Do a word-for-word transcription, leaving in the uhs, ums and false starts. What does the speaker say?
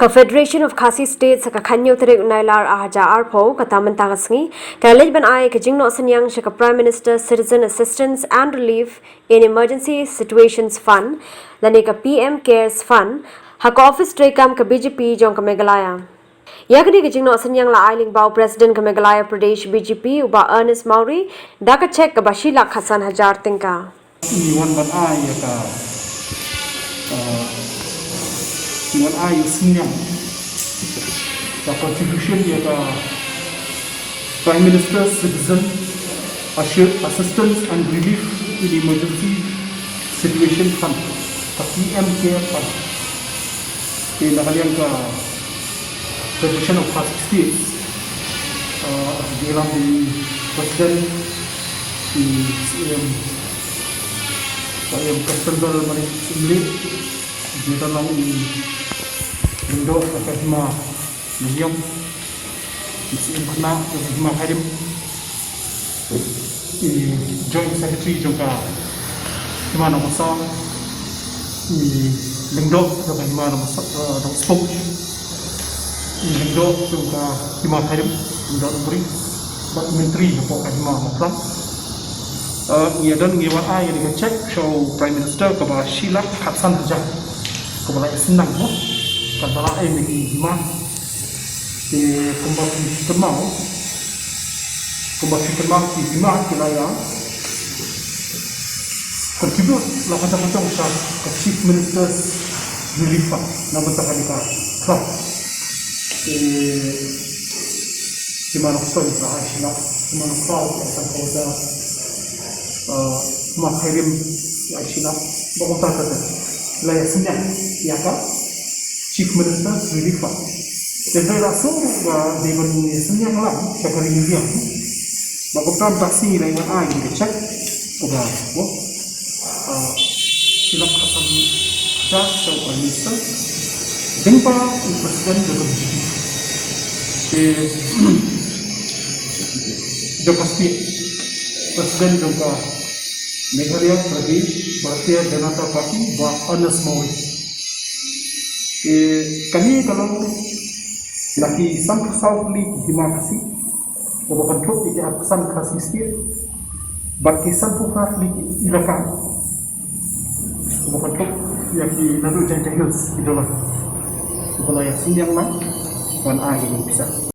Ka Federation of Khasi States ha ka khathynñiew tarik u Nailar ar hajar arphew, kata mynta ka sngi, ka la leit ban ai ka jingnoh synñiang sha ka Prime Minister Citizen Assistance and Relief in Emergency Situations Fund, lane ka P M Cares Fund, ha ka office treikam ka B J P jong ka Meghalaya. Ïa kane ka jingnoh synñiang la ai lyngba u President ka Meghalaya Pradesh B J P, u Bah Ernest Mawrie, da ka cheque kaba shi lak khatsan hajar tyngka. Ngi wan ban ai ïa ka, uh, ngi wan ai ïa synñiang, ka contribution ïa ka Prime Minister Citizen Assi-, Assistance and Relief in Emergency Situation Fund, ka P M Care Fund. Te na ka liang ka Federation of Khasi States, uh, ki lam i President, i C M, C M Constable Manik Singli, jingdon lang i Lyngdoh ka Hima Lyngngoh, i C M Khynnah ka Hima Khyrim, i Joint Secretary jong ka Hima Nongmasa, i Lyngdoh jong ka Hima Nongmasa, eh, Nongspung, i Lyngdoh jong ka Hima Khyrim, Lyngdoh Umri, bad Myntri hapoh ka Hima Nongkhlaw. Eh, ngi don ngi wan ai ïa ka cheque sha u Prime Minister kaba shi lak khatsan hajar. Kaba la ïa synñiang mo. Kaba la ai ïa ki hima. Te kumba phi kynmaw, kumba phi kynmaw ki hima ki la ïa contribute la ka jong ka jong sha ka Chief Minister's Relief Fund na bynta ka dei ka trust. Te ki hima Nongstoiñ ki la ai shi lak, ki hima Nongkhlaw ki ai san khaw hajar, eh, hima Khyrim ki ai shi lak. Ba kumta ka te la ïa synñiang ïa ka Chief Minister's Relief Fund. Te hynrei la shu ba dei ban ïa synñiang lang sha ka ri India. Ba kumta mynta sngi la ïa ai ïa ka cheque kaba, ah, shi lak khatsan hajar sha u Prime Minister. Lyngba u President jong ka B J P. Te jong ka state, President jong ka Meghalaya Pradesh Bharatiya Janata Party, Bah Ernest Mawrie. Te kane ka long na ki sanphew saw tylli ki hima Khasi, kaba kynthup ïa ki arphew san Khasi State, bad ki sanphew phra tylli ki elaka, kaba kynthup ïa ki Nadu Jaintia Hills, ki doloi. Kaba la ïa synñiang lang ban ai ïa ki pisa.